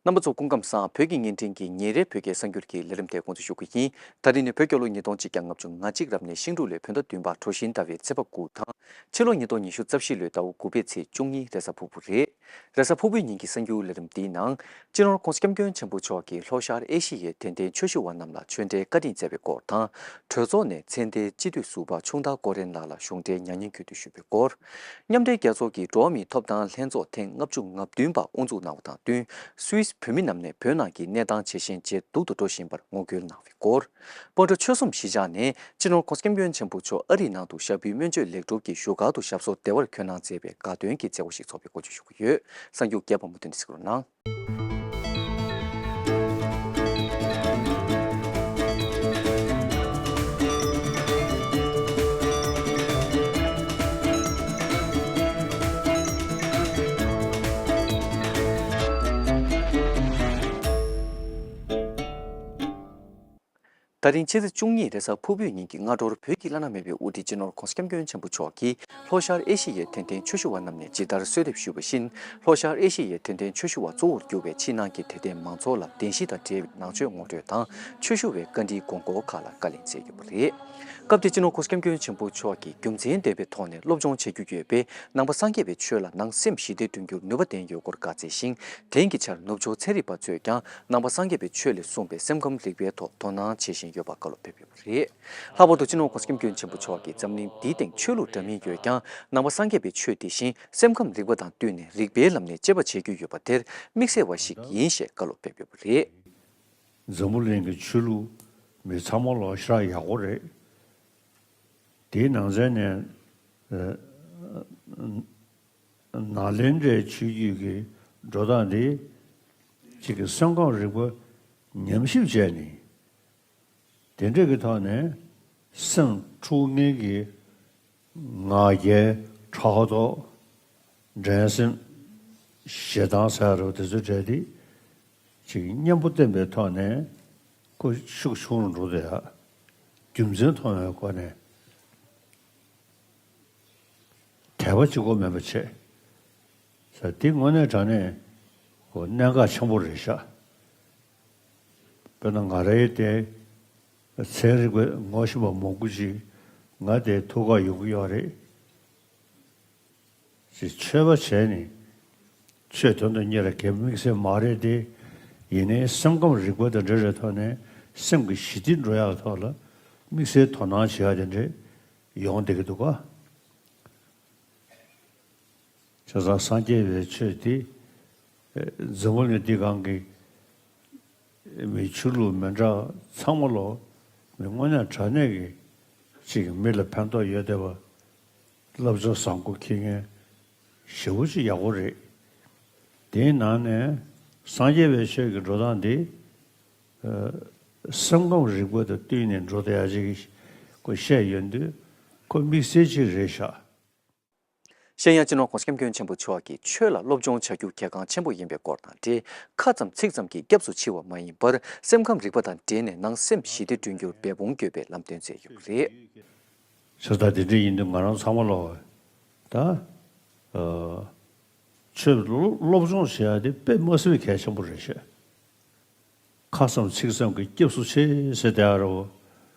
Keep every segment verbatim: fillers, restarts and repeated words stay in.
རྣམ་པ་ཚོ་སྐུ་ཁམས་བཟང་། བོད་ཀྱི་བརྙན་འཕྲིན་གྱི་ཉིན་རེའི་བོད་སྐད་གསར་འགྱུར་གྱི་ལས་རིམ་དེ་འགོ་འཛུགས་ཞུ་གི་ཡིན། ད་རིང་ནི་བོད་རྒྱལ་ལོ་ཉིས་སྟོང་གཅིག་བརྒྱ་ལྔ་བཅུ་ང་གཅིག་རབ་གནས་ཤིང་འབྲུག་ལོའི་བོད་ཟླ་བདུན་པ་གྲོ་བཞིན་ཟླ་བའི་ཚེས་པ་དགུ་དང་། ཕྱི་ལོ་ཉིས་སྟོང་ཉི་ཤུ་རྩ་བཞི་ལོའི་ཟླ་བ་དགུ་པའི་ཚེས་བཅུ་གཉིས་རེས་གཟའ་ཕུར་བུ་རེད། རེས་གཟའ་ཕུར་བུའི་ཉིན་གྱི་གསར་འགྱུར་ལས་རིམ་འདིའི་ནང་། སྤྱི་ནོར་༸གོང་ས་༸སྐྱབས་མགོན་ཆེན་པོ་མཆོག་གིས་ལྷོ་ཤར་ཨེ་ཤི་ཡའི་དད་ལྡན་ཆོས་ཞུ་བ་རྣམས་ལ་ཆོས་འབྲེལ་བཀའ་དྲིན་སྩལ་བའི་སྐོར་དང་། གྲོས་ཚོགས་ནས་ཚེ་འདས་སྤྱི་འཐུས་ཟུར་པ་ཆུང་བདག་ཀོ་རེན་ལགས་ལ་གཞུང་འབྲེལ་མྱ་ངན་གུས་འདུད་ཞུས་པའི་སྐོར། མཉམ་འབྲེལ་རྒྱལ་ཚོགས་ཀྱི་འགྲོ་བ་མིའི་ཐོབ་ཐང་ལྷན་ཚོགས་ཐེངས་ལྔ་བཅུ་ང་བདུན་པ་དབུ་འཛུགས་གནང་བ་དང་བསྟུན། སུད་སི་བོད་མི་རྣམས་ནས་བོད་ནང་གི་གནས་སྟངས་ཇེ་ཞན་ཇེ་སྡུག་ཏུ་འགྲོ་བཞིན་པར་ངོ་རྒོལ་གནང་བའི་སྐོར། སྤོན་ཊ་ཆོལ་གསུམ་གཞིས་ཆགས་ནས་སྤྱི་ནོར་༸གོང་ས་༸སྐྱབས་མགོན་ཆེན་པོ་མཆོག་ཨ་རིའི་ནང་དུ་ཞབས་པུའི་སྨན་བཅོས་ལེགས་གྲུབ་ཀྱི་བཞུགས་སྒར་དུ་ཞབས་སོར་བདེ་བར་འཁོད་གནང་མཛད་པའི་དགའ་སྟོན་གྱི་མཛད་སྒོ་ཞིག་ཚོགས་པའི་སྐོར་བརྗོད་ཞུ་གི་ཡོད། གསར་འགྱུར་རྒྱས་པ་མུ་མཐུད་ནས་གཟིགས་རོགས་གནང་། ད་རིང་ཕྱི་ཚེས་བཅུ་གཉིས་རེས་གཟའ་ཕུར་བུའི་ཉིན་གྱི་སྔ་དྲོར་བོད་ཀྱི་བླ་ན་མེད་པའི་དབུ་ཁྲིད་སྤྱི་ནོར་༸གོང་ས་༸སྐྱབས་མགོན་ཆེན་པོ་མཆོག་གིས་ལྷོ་ཤར་ཨེ་ཤི་ཡའི་དད་ལྡན་ཆོས་ཞུ་བ་རྣམས་ནས་ཇི་ལྟར་གསོལ་འདེབས་ཞུས་པ་བཞིན། ལྷོ་ཤར་ཨེ་ཤི་ཡའི་དད་ལྡན་ཆོས་ཞུ་བ་གཙོ་བོར་གྱུར་པའི་ཕྱི་ནང་གི་དད་ལྡན་མང་ཚོགས་ལ་བདེན་བཞི་དང་འབྲེལ་བའི་ནང་ཆོས་ངོ་སྤྲོད་དང་། ཆོས་ཞུ་བའི་བཀའ་འདྲིའི་དགོངས་སྐོར་ཁག་ལ་བཀའ་ལན་སྩལ་ཡོད་པ་རེད། སྐབས་དེར་སྤྱི་ནོར་༸གོང་ས་༸སྐྱབས་མགོན་ཆེན་པོ་མཆོག་གིས་རྒྱུ་མཚན་ལྡན་པའི་ཐོག་ནས་སློབ་སྦྱོང་བྱ་རྒྱུ་ཡོད་པས། ནང་པ་སངས་རྒྱས་པའི་ཆོས་ལ་ནང་སེམས་ཞི་བདེ་བསྐྲུན་རྒྱུར་ནུས་པ་ལྡན་ཡོད་སྐོར་བཀའ་སྩལ་ཞིང་། དེང་གི་ཆར་ནུབ་ཕྱོགས་ཚན་རིག་པ་ཚོས་ཀྱང་ནང་པ་སངས་རྒྱས་པའི་ཆོས་ལས་གསུངས་པའི་སེམས་ཁམས་རིག་པའི་ཐོག་དོ་སྣང་བྱེད་བཞིན་ཡོད་པ་བཀའ་སློབ་ཕེབས་ཡོད་པ་རེད། ལྷག་པར་དུ་སྤྱི་ནོར་༸གོང་ས་༸སྐྱབས་མགོན་ཆེན་པོ་མཆོག་གིས་འཛམ་གླིང་འདིའི་སྟེང་ཆོས་ལུགས་འདྲ་མིན་ཡོད་ཀྱང་། ནང་པ་སངས་རྒྱས་པའི་ཆོས་དེ་བཞིན་སེམས་ཁམས་རིག་པ་དང་བསྟུན་ནས་རིག་པའི་ལམ་ནས་དཔྱད་པ་བྱེད་རྒྱུ་ཡོད་པ་དེར་དམིགས་བསལ་བ་ཞིག་ཡིན་ཞེས་བཀའ་སློབ་ཕེབས་ཡོད་པ་རེད། འཛམ་བུ་གླིང་གི་ཆོས་ལུགས་མི་ཚང་མ་ལོག་ཤ་ཡག་པོ་རེད། དེའི་ནང་ཚན་ནས་ཨ་ནཱ་ལེནྡྲའི་ཆོས་བརྒྱུད་ཀྱི་འགྲོ་སྟངས་འདི་གཅིག་གི་སེམས་ཁམས་རིག་པ་ཉམས་ཞིབ་བྱས་ནས། དེ་འདྲ་གི་ཐོག་ནས་སེམས་འཁྲུག་ངེས་ཀྱི་ང་རྒྱལ་ཕྲག་དོག་འགྲན་སེམས་ཞེ་སྡང་ཟེར་རོ་དེ་ཚོ་བྲལ་ཏེ་ཅིག་གཉེན་པོ་བསྟེན་པའི་ཐོག་ནས་ཁོ་ཤུགས་ཆུང་རུ་འགྲོ་བསྡད་ཡ། རྒྱུ་མཚན་མཐོང་བའི་སྒོ་ནས་དད་པ་གཅིག་པོ་མེད་པ་བྱས་ཟེར་འདི་དངོས་གནས་དྲང་གནས་ཁོ་གནད་འགག་ཆེན་པོ་རེད་ཤག་དཔེར་ན་ང་རའི་དེ་ཚན་རིག་པའི་ངོ་ཤེས་པ་མང་པོ་ཅིག་ང་དེ་ཐུགས་ཁག་ཡོང་གི་ཡོད་རེད། ཅིག་ཆོས་པ་བྱས་ནས་ཆོས་དོན་དུ་གཉེར་གྱི་དམིགས་བསལ་མ་རེད་དེ། ཡིན་ནའི་སེམས་ཁམས་རིག་པ་དང་འབྲེལ་བའི་ཐོག་ནས་སེམས་ཀྱི་ཞི་བདེ་འགྲོ་ཡག་ཐོག་ལ་དམིགས་བསལ་དོ་སྣང་བྱེད་ཡག་དེ་འདྲ་ཡོང་བསྡད་ཀྱི་འདུག་ག་བྱས་ཙང་སངས་རྒྱས་པའི་ཆོས་འདི་འཛམ་བུ་གླིང་འདི་སྒང་གི་མི་ཆོས་ལུགས་མི་འདྲ་ཚང་མ་ལོ་མི་དངོས་གནས་དྲང་གནས་ཀྱི་ཅིག་མི་ལ་ཕན་ཐོགས་ཡོད་བསྡད་པ། བསླབ་བྱ་བཟང་པོ་འཁྱེར་མཁན་ཞེ་པོ་ཅིག་ཡག་པོ་རེད། དེའི་ནང་ནས་སངས་རྒྱས་པའི་ཆོས་ཀྱི་འགྲོ་སྟངས་འདི་སེམས་ཁམས་རིག་པ་དང་བསྟུན་ནས་འགྲོ་བསྡད་ཡག་ཅིག་ཁོ་བཤད་ཡོང་དུས་ཁོ་དམིགས་བསལ་ཅིག་རེད་ཤག་གཞན་ཡང་སྤྱི་ནོར་༸གོང་ས་༸སྐྱབས་མགོན་ཆེན་པོ་མཆོག་གིས་ཆོས་ལ་སློབ་སྦྱོང་བྱ་རྒྱུ་གལ་འགངས་ཆེན་པོ་ཡིན་པའི་སྐོར་དང་འབྲེལ། ཁ་ཙམ་ཚིག་ཙམ་གྱིས་སྐྱབས་སུ་མཆི་བ་མ་ཡིན་པར་སེམས་ཁམས་རིག་པ་དང་འབྲེལ་ནས་ནང་སེམས་ཞི་བདེ་བསྐྲུན་རྒྱུར་འབད་འབུངས་དགོས་པའི་ལམ་སྟོན་མཛད་ཡོད་པ་རེད། ཆ་ད་དེ་འདྲ་ཡིན་དུས་ང་རང་ཚང་མ་ལོ་ད་ཨ་ཆོས་སློབ་སྦྱོང་བྱེད་ཡ་དེ་དཔེ་མ་སྲིད་པའི་གལ་ཆེན་པོ་རེད་ཤག་ཁ་ཙམ་ཚིག་ཙམ་གྱིས་སྐྱབས་སུ་མཆི་ཟེར་བསྡད་ཡ་རེད་བ།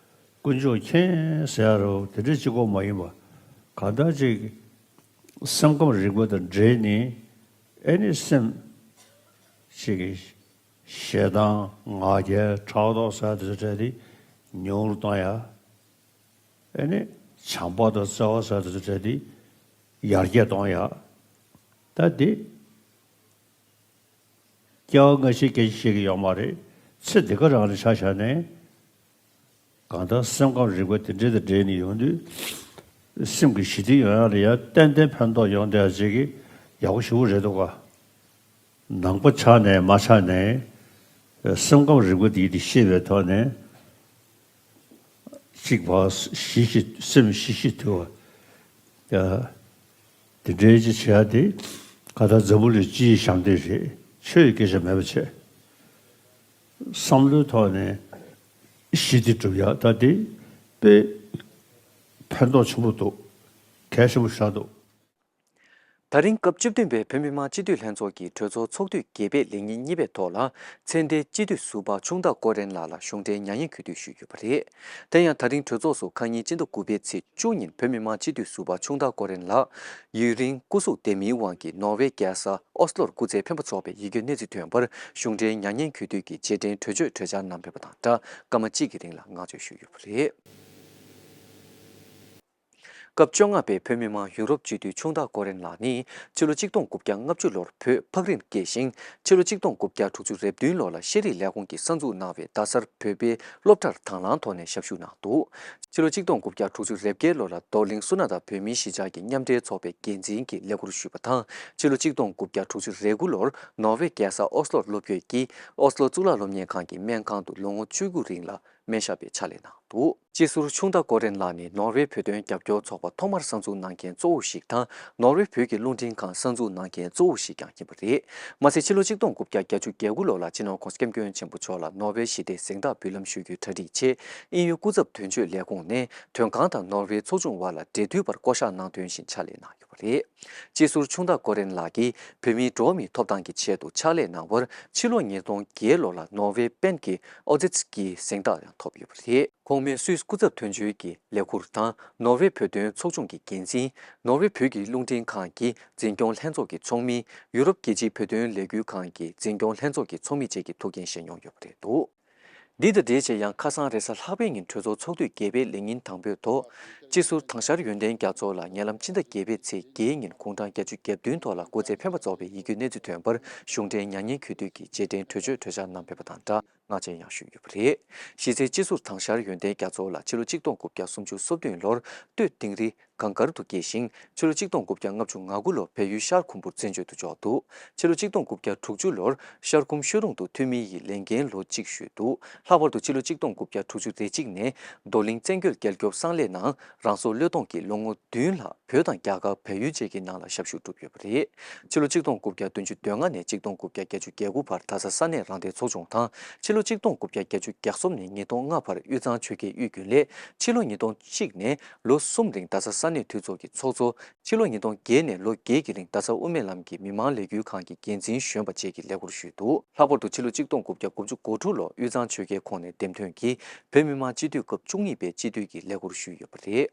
དཀོན་མཆོག་མཁྱེན་ཟེར་ཡ་རེད་བ། དེ་འདྲ་གཅིག་པོ་མ་ཡིན་པ། གང་ལྟར་ཅིག་སེམས་ཁམས་རིག་པ་དང་འབྲེལ་ནས་ཨེ་ནི་སེམས་ཅིག་ཞེ་སྡང་ང་རྒྱལ་ཕྲག་དོག་ཟེར་ཡ་དེ་ཚོ་བྲལ་ཏེ་ཉུང་རུ་གཏོང་ཡ། ཨེ་ནི་བྱམས་པ་དང་བརྩེ་བ་ཟེར་ཡ་དེ་ཚོ་བྲལ་ཏེ་ཡར་རྒྱས་གཏོང་ཡ། ད་འདི། སྐྱེ་བ་སྔ་ཕྱི་སྐད་ཆ་བཤད་ཀྱི་ཡོད་མ་རེད། ཚེ་འདི་ག་རང་ལ་ཆ་བཞག་ནས། གང་ལྟར་སེམས་ཁམས་རིག་པ་དེ་འདྲ་དང་འབྲེལ་ནས་ཡོང་དུས། སེམས་ཀྱི་ཞི་བདེ་ཡོང་ཡག་ལ་ཡང་ཏན་ཏན་ཕན་ཐོགས་ཡོང་བསྡད་ཡག་ཅིག་གི་ཡག་པོ་ཞེ་པོ་རེད་འདུག་ག་ནང་པ་ཆགས་ནས་མ་ཆགས་ནས། སེམས་ཁམས་རིག་པ་དེ་དེ་ཤེས་པའི་ཐོག་ནས། གཅིག་བ་ཞི་ཞི་སེམས་ཞི་ཞི་དུལ་བ། ཡ། དེ་འདྲའི་ཅི་བྱེད་ཡ་དེ་ག་ད་འཛམ་བུ་གླིང་སྤྱིའི་ཞབས་འདེགས་རེད། ཆོས་ཡི་སྐད་ཆ་མེད་པ་བྱས། བསམ་བློའི་ཐོག་ནས་ཞི་བདེ་སྒྲུབ་ཡ་ད་དེ་དཔེ་ཕན་ཐོགས་ཆེན་པོ་འདུག་གལ་ཆེན་པོ་ཞིག་འདུག་ད་རིང་སྐབས་བཅུ་བདུན་པའི་བོད་མི་མང་སྤྱི་འཐུས་ལྷན་ཚོགས་ཀྱི་གྲོས་ཚོགས་ཚོགས་དུས་བརྒྱད་པའི་ལས་ཉིན་གཉིས་པའི་ཐོག་ལ། ཚེ་འདས་སྤྱི་འཐུས་ཟུར་པ་ཆུང་བདག་ཀོ་རན་ལགས་ལ་གཞུང་འབྲེལ་མྱ་ངན་གུས་འདུད་ཞུས་ཡོད་པ་རེད། དེ་ཡང་ད་རིང་གྲོས་ཚོགས་སུ་ཁ་ཉིན་སྤྱི་ཟླ་དགུ་པའི་ཚེས་བཅུ་ཉིན་བོད་མི་མང་སྤྱི་འཐུས་ཟུར་པ་ཆུང་བདག་ཀོ་རན་ལགས་ཡུན་རིང་སྐུ་གཟུགས་བདེ་མིན་དབང་གིས་ནོར་ཝེ་རྒྱལ་ས་ཨོ་སི་ལོར་སྐུ་ཚེ་འཕེན་པ་ཚོགས་པའི་ཡི་གེ་གནས་ཚུལ་ཐོན་པར་གཞུང་འབྲེལ་མྱ་ངན་གུས་འདུད་ཀྱི་རྗེས་དྲན་གྲོས་ཆོད་གྲོས་འཆར་ནང་འབོད་པ་དང་སྦྲགས་སྐར་མ་གཅིག་གི་རིང་ལ་བསྔགས་བརྗོད་ཞུས་ཡོད་པ་རེད། སྐབས་བཅོ་ལྔ་པའི་བོད་མི་མང་ཡུ་རོབ་སྤྱི་འཐུས་ཆུང་བདག་ཀོ་རན་ལགས་ནི་ཕྱི་ལོ་ཆིག་སྟོང་དགུ་བརྒྱ་ལྔ་བཅུ་ལོར་བོད་ཕག་རིར་སྐྱེས་ཤིང་། ཕྱི་ལོ་ཆིག་སྟོང་དགུ་བརྒྱ་དྲུག་ཅུ་རེ་བདུན་ལོ་ལ་ཤེས་རིག་ལས་ཁུངས་ཀྱིས་གསར་འཛུགས་གནང་བའི་རྡ་སར་བོད་པའི་སློབ་གྲྭར་དང་བླངས་ཐོག་ནས་ཞབས་ཞུ་གནང་འདུག་ཕྱི་ལོ་ཆིག་སྟོང་དགུ་བརྒྱ་དྲུག་ཅུ་རེ་བརྒྱད་ལོ་ལ་རྡོར་གླིང་བསོད་ནམས་དང་བོད་མིའི་གཞིས་ཆགས་ཀྱི་མཉམ་འབྲེལ་ཚོགས་པའི་འགན་འཛིན་གྱི་ལས་ཁུར་ཞུས་པ་དང་། ཕྱི་ལོ་ཆིག་སྟོང་དགུ་བརྒྱ་དྲུག་ཅུ་རེ་དགུ་ལོར་ནོར་ཝེ་རྒྱལ་ས་ཨོ་སི་ལོར་སློབ་བསྐྱོད་ཀྱིས་ཨོ་སི་ལོ་གཙུག་ལག་སློབ་གཉེར་ཁང་གི་སྨན་ཁང་དུ་ལོ་ངོ་བཅུ་དགུ་རིང་ལ་སྨན་ཞབས་པའི་ཕྱག་ལས་གནང་འདུག་སྤྱི་ཟུར་ཆུང་བདག་ཀོ་རན་ལགས་ནི་ནོར་ཝེ་བོད་དོན་རྒྱབ་སྐྱོར་ཚོགས་པ་ཐོག་མར་གསར་འཛུགས་གནང་མཁན་གཙོ་བོ་ཞིག་དང་། ནོར་ཝེ་བོད་ཀྱི་རླུང་འཕྲིན་ཁང་གསར་འཛུགས་གནང་མཁན་གཙོ་བོ་ཞིག་ཀྱང་ཡིན་པ་རེད། མ་ཟད་ཕྱི་ལོ་ཆིག་སྟོང་དགུ་བརྒྱ་བརྒྱད་ཅུ་གྱ་དགུ་ལོ་ལ་སྤྱི་ནོར་༸གོང་ས་༸སྐྱབས་མགོན་ཆེན་པོ་མཆོག་ལ་ནོར་ཝེ་ཞི་བདེའི་གཟེངས་རྟགས་འབུལ་ལམ་ཞུ་རྒྱུའི་གྲ་སྒྲིག་ཆེད་དབྱིན་ཡུལ་སྐུ་ཚབ་དོན་གཅོད་ལས་ཁུངས་ནས་དོན་ཁང་དང་ནོར་ཝེ་ཚོགས་ཆུང་བར་ལ་འབྲེལ་མཐུད་པར་བསྐོ་གཞག་གནང་དོན་བཞིན་ཕྱག་ལས་གནང་ཡོད་པ་རེད། སྤྱི་ཟུར་ཆུང་བདག་ཀོ་རན་ལགས་ཀྱིས་བོད་མིའི་འགྲོ་བ་མིའི་ཐོབ་ཐང་གི་ཆེད་དུ་ཕྱག་ལས་གནང་བར་ཕྱི་ལོ་ཉིས་སྟོང་བརྒྱད་ལོ་ལ་ནོར་ཝེ་པེན་གྱི་ཨོ་ཛེ་ཀྱི་གཟེངས་རྟགས་ཡང་ཐོབ་ཡོད་པ་རེད། ཁོང་མོས་སུད་སི་སྐུ་ཚབ་དོན་གཅོད་ཀྱི་ལས་ཁུར་དང་ནོར་ཝེ་བོད་དོན་ཚོགས་ཆུང་གི་འགན་འཛིན། ནོར་ཝེ་བོད་ཀྱི་རླུང་འཕྲིན་ཁང་གི་འཛིན་སྐྱོང་ལྷན་ཚོགས་ཀྱི་ཚོགས་མི། ཡུ་རོབ་རྒྱལ་སྤྱིའི་བོད་དོན་ལས་འགུལ་ཁང་གི་འཛིན་སྐྱོང་ལྷན་ཚོགས་ཀྱི་ཚོགས་མི་བཅས་ཀྱི་ཐུགས་འགན་བཞེས་མྱོང་ཡོད་པ་རེད་འདུག་འདི་དང་འབྲེལ་བྱས་ཡང་ཁ་སང་རེས་གཟའ་ལྷག་པའི་ཉིན་གྲོས་ཚོགས་ཚོགས་དུས་བརྒྱད་པའི་ལས་ཉིན་དང་པོའི་ཐོག་སྤྱི་ཟུར་དྭང་ཤར་ཡོན་ཏན་རྒྱ་མཚོ་ལ་ཉེ་ལམ་ཕྱི་ཟླ་བརྒྱད་པའི་ཚེས་བརྒྱད་ཉིན་དགུང་གྲངས་བརྒྱད་ཅུ་གྱ་བདུན་ཐོག་ལ་སྐུ་ཚེ་འཕེན་པ་རྫོགས་པའི་ཡིད་སྐྱོའི་གནས་ཚུལ་ཐོན་པར་གཞུང་འབྲེལ་མྱ་ངན་གུས་འདུད་ཀྱི་རྗེས་དྲན་གྲོས་ཆོད་གྲོས་འཆར་ནང་འབོད་པ་དང་སྦྲགས། བསྔགས་བརྗོད་ཡང་ཞུས་ཡོད་པ་རེད། གཞི་རྩའི་སྤྱི་ཟུར་དྭང་ཤར་ཡོན་ཏན་རྒྱ་མཚོ་ལགས་ཕྱི་ལོ་ཆིག་སྟོང་དགུ་བརྒྱ་སུམ་ཅུ་སོ་བདུན་ལོར་སྟོད་དིང་རི་གངས་དཀར་དུ་སྐྱེས་ཤིང་། ཕྱི་ལོ་ཆིག་སྟོང་དགུ་བརྒྱ་ལྔ་བཅུ་ང་དགུ་ལོར་བལ་ཡུལ་ཤར་ཁུམ་བུར་བཙན་བྱོལ་དུ་འབྱོར་འདུག་ཕྱི་ལོ་ཆིག་སྟོང་དགུ་བརྒྱ་དྲུག་ཅུ་ལོར་ཤར་ཁུམ་ཤུ་རོང་དུ་འཐུས་མི་ཡི་ལས་འགན་ལོ་གཅིག་བཞུགས་འདུག་ལྷག་པར་དུ་ཕྱི་ལོ་ཆིག་སྟོང་དགུ་བརྒྱ་དྲུག་ཅུ་རེ་གཅིག་ནས་རྡོར་གླིང་བཙན་རྒོལ་རྒྱལ་སྐྱོབ་གསང་ལས་ནང་རང་སྲོག་བློས་གཏོང་གིས་ལོ་ངོ་བདུན་ལྷག་བོད་དང་རྒྱ་གར་བལ་ཡུལ་བཅས་ཀྱི་ནང་ལ་ཞབས་ཞུ་བསྒྲུབས་ཡོད་པ་རེད། ཕྱི་ལོ་ཆིག་སྟོང་དགུ་བརྒྱ་བདུན་ཅུ་དོན་ལྔ་ནས་ཆིག་སྟོང་དགུ་བརྒྱ་བརྒྱད་ཅུ་གྱ་དགུ་བར་རྡ་ས་ས་གནས་རང་བདེན་ཚོགས་ཆུང་དང་། ཕྱི་ལོ་ཆིག་སྟོང་དགུ་བརྒྱ་བརྒྱད་ཅུ་གྱ་གསུམ་ནས་ཉིས་སྟོང་ལྔ་བར་དབུས་གཙང་ཆོལ་ཁའི་དབུས་རྒྱུན་ལས། ཕྱི་ལོ་ཉིས་སྟོང་གཅིག་ནས་ལོ་གསུམ་རིང་རྡ་ས་ས་གནས་འཐུས་ཚོགས་ཀྱི་ཚོགས་གཙོ། ཕྱི་ལོ་ཉིས་སྟོང་བརྒྱད་ནས་ལོ་བརྒྱད་ཀྱི་རིང་རྡ་ས་དབུ་མའི་ལམ་གྱི་མི་མང་ལས་འགུལ་ཁང་གི་འགན་འཛིན་གཞོན་པ་བཅས་ཀྱི་ལས་ཁུར་ཞུས་འདུག་ལྷག་པར་དུ་ཕྱི་ལོ་ཆིག་སྟོང་དགུ་བརྒྱ་དགུ་བཅུ་གོ་དྲུག་ལོར་དབུས་གཙང་ཆོལ་ཁའི་ཁོངས་ནས་འདེམས་ཐོན་གྱིས་བོད་མི་མང་སྤྱི་འཐུས་སྐབས་བཅུ་གཉིས་པའི་སྤྱི་འཐུས་ཀྱི་ལས་ཁུར་ཞུས་ཡོད་པ་རེད།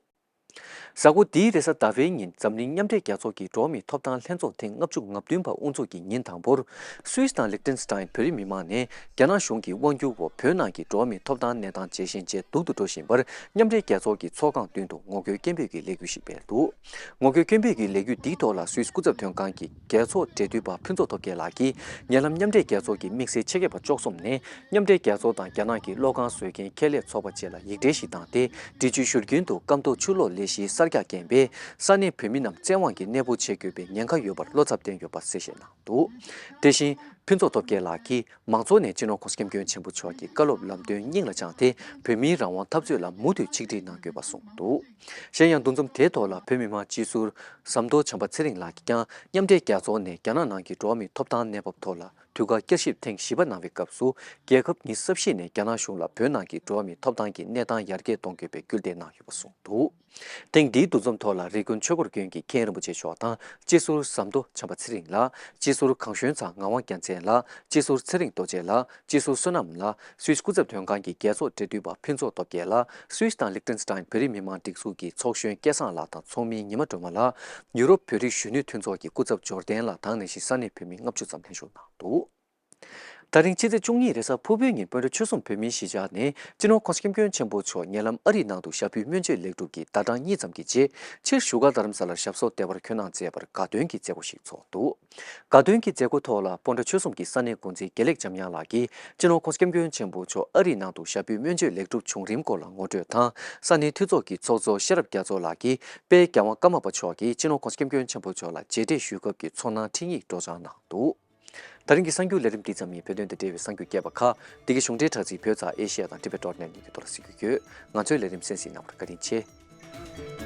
གཟའ་འཁོར་འདིའི་རེས་གཟའ་ཟླ་བའི་ཉིན་འཛམ་གླིང་མཉམ་འབྲེལ་རྒྱལ་ཚོགས་ཀྱི་འགྲོ་བ་མིའི་ཐོབ་ཐང་ལྷན་ཚོགས་ཐེངས་ལྔ་བཅུ་ང་བདུན་པ་དབུ་འཛུགས་ཀྱི་ཉིན་དང་པོར། སུད་སི་དང་ལིག་ཏེན་སི་ཏན་བོད་རིགས་མི་མང་ནས་རྒྱ་ནག་གཞུང་གི་དབང་བསྒྱུར་འོག་བོད་ནང་གི་འགྲོ་བ་མིའི་ཐོབ་ཐང་གནས་སྟངས་ཇེ་ཞན་ཇེ་སྡུག་ཏུ་འགྲོ་བཞིན་པར་མཉམ་འབྲེལ་རྒྱལ་ཚོགས་ཀྱི་ཚོགས་ཁང་མདུན་དུ་ངོ་རྒོལ་སྐད་འབོད་ཀྱི་ལས་འགུལ་ཞིག་སྤེལ་འདུག་ངོ་རྒོལ་སྐད་འབོད་ཀྱི་ལས་འགུལ་འདིའི་ཐོག་ལ་སུད་སི་སྐུ་ཚབ་དོན་ཁང་གི་རྒྱལ་ཚོགས་འབྲེལ་མཐུད་པ་ཕུན་ཚོགས་ཐོབ་རྒྱལ་ལགས་ཀྱིས་ཉེ་ལམ་མཉམ་འབྲེལ་རྒྱལ་ཚོགས་ཀྱི་དམིགས་བསལ་ཆེད་མཁས་པ་བཅུ་གསུམ་ནས། མཉམ་འབྲེལ་རྒྱལ་ཚོགས་དང་རྒྱ་ནག་གི་བློ་ཁ་བཟོ་མཁན་ཁེ་ལས་ཚོགས་པ་བཅས་ལ་ཡིག་འབྲེལ་ཞིག་བཏང་སྟེ། འབྲི་ཆུའི་བཞུར་རྒྱུན་དུ་སྐམ་ཐོག་ཆུ་གློག་ལས་གཞིའི་གསར་རྒྱག་རྐྱེན་པས་ས་གནས་བོད་མི་རྣམས་བཙན་དབང་གིས་གནས་སྤོ་བྱེད་དགོས་པའི་ཉེན་ཁ་ཡོད་པར་བློ་འཚབ་བསྟན་ཡོད་པ་གསལ་བཤད་གནང་འདུག་དེ་བཞིན་ཕུན་ཚོགས་སྟོབས་རྒྱལ་ལགས་ཀྱིས་མང་ཚོགས་ནས་སྤྱི་ནོར་༸གོང་ས་༸སྐྱབས་མགོན་ཆེན་པོ་མཆོག་གི་བཀའ་སློབ་ལམ་སྟོན་སྙིང་ལ་བཅངས་ཏེ་བོད་མིའི་རང་དབང་འཐབ་རྩོད་ལ་མུ་མཐུད་ཆིག་སྒྲིལ་གནང་དགོས་པ་གསུངས་འདུག་གཞན་ཡང་འདུ་འཛོམས་དེའི་ཐོག་ལ་བོད་མི་མང་སྤྱི་ཟུར་ཟམ་གདོང་བྱམས་པ་ཚེ་རིང་ལགས་ཀྱིས་ཀྱང་མཉམ་འབྲེལ་རྒྱལ་ཚོགས་ནས་རྒྱ་ནག་ནང་གི་འགྲོ་བ་མིའི་ཐོབ་ཐང་གནས་བབ་ཐོག་ལ། དུས་བཀག་བསྐྱར་ཞིབ་ཐེངས་བཞི་པ་གནང་བའི་སྐབས་སུ། རྒྱལ་ཁབ་ཉི་ཤུ་རྩ་བཞི་ནས་རྒྱ་ནག་གཞུང་ལ་བོད་ནང་གི་འགྲོ་བ་མིའི་ཐོབ་ཐང་གི་གནས་སྟངས་ཡར་རྒྱས་གཏོང་དགོས་པའི་སྐུལ་འདེད་གནང་ཡོད་པ་གསུངས་འདུག་ཐེངས་འདིའི་འདུ་འཛོམས་ཐོག་ལ་རི་ཀོན་ཆོས་འཁོར་དགོན་གྱི་མཁན་རིན་པོ་ཆེ་མཆོག་དང་སྤྱི་ཟུར་ཟམ་མདོ་བྱམས་པ་ཚེ་རིང་ལགས། སྤྱི་ཟུར་གངས་ཞོན་ཚང་ངག་དབང་རྒྱལ་མཚན་ལགས། སྤྱི་ཟུར་ཚེ་རིང་རྡོ་རྗེ་ལགས། སྤྱི་ཟུར་བསོད་ནམས་ལགས། སུད་སི་སྐུ་ཚབ་དོན་ཁང་གི་རྒྱལ་ཚོགས་འབྲེལ་མཐུད་པ་ཕུན་ཚོགས་སྟོབས་རྒྱལ་ལགས། སུད་སི་དང་ལིག་ཏེན་སི་ཏན་བོད་རིགས་མི་མང་སྒྲིག་འཛུགས་ཀྱི་ཚོགས་གཞོན་སྐལ་བཟང་ལགས་དང་ཚོགས་མི་ཉི་མ་སྒྲོལ་མ་ལགས། ཡུ་རོབ་བོད་རིགས་གཞོན་ནུའི་མཐུན་ཚོགས་ཀྱི་སྐུ་ཚབ་འབྱོར་ལྡན་ལགས་དང་ནང་བཞིན་ས་གནས་བོད་མི་ལྔ་བཅུ་ཙམ་ལྷན་ཞུགས་གནང་འདུག་ད་རིང་ཕྱི་ཚེས་བཅུ་གཉིས་རེས་གཟའ་ཕུར་བུའི་ཉིན་སྤོན་ཊ་ཆོལ་གསུམ་བོད་མིའི་གཞིས་ཆགས་ནས་སྤྱི་ནོར་༸གོང་ས་༸སྐྱབས་མགོན་ཆེན་པོ་མཆོག་ཉེ་ལམ་ཨ་རིའི་ནང་དུ་ཞབས་པུས་སྨན་བཅོས་ལེགས་གྲུབ་ཀྱི་ཟླ་གྲངས་གཉིས་ཙམ་གྱི་རྗེས་ཕྱིར་བཞུགས་སྒར་རྡ་རམ་ས་ལར་ཞབས་སོར་བདེ་བར་འཁོད་གནང་མཛད་པར་དགའ་སྟོན་གྱི་མཛད་སྒོ་ཞིག་ཚོགས་འདུག་དགའ་སྟོན་གྱི་མཛད་སྒོ་ཐོག་ལ་སྤོན་ཊ་ཆོལ་གསུམ་གྱི་ས་གནས་འགོ་འཛིན་དགེ་ལེགས་འཇམ་དབྱངས་ལགས་ཀྱིས་སྤྱི་ནོར་༸གོང་ས་༸སྐྱབས་མགོན་ཆེན་པོ་མཆོག་ཨ་རིའི་ནང་དུ་ཞབས་པུས་སྨན་བཅོས་ལེགས་གྲུབ་བྱུང་རིམ་སྐོར་ལ་ངོ་སྤྲོད་དང་། ས་གནས་འཐུས་ཚོགས་ཀྱི་ཚོགས་གཙོ་ཤེས་རབ་རྒྱ་མཚོ་ལགས་ཀྱིས་དཔལ་རྒྱལ་དབང་ཀརྨ་པ་མཆོག་གིས་སྤྱི་ནོར་༸གོང་ས་༸སྐྱབས་མགོན་ཆེན་པོ་མཆོག་ལ་རྗེས་འདེད་ཞུ་སྐབས་ཀྱི་ཚོར་སྣང་འཕྲིན་ཡིག་སྒྲོག་སྦྱང་གནང་འདུག་ད་རིང་གི་གསར་འགྱུར་ལས་རིམ་འདི་ཙམ་ཡིན། བོད་དོན་དང་འབྲེལ་བའི་གསར་འགྱུར་རྒྱས་པ་ཁག་འདི་གའི་གཞུང་འབྲེལ་དྲ་ཚིགས་བོད་ཙང་ཨེ་ཤེ་ཡ་དང་ཊི་ཝི་ཊི་ཌོཊ་ནེ་ཊི་གཉིས་ཀྱི་ཐོག་ལ་གཟིགས་རྒྱུ་ཡོད། ང་ཚོའི་ལས་རིམ་གསན་གཟིགས་གནང་བར་བཀའ་དྲིན་ཆེ།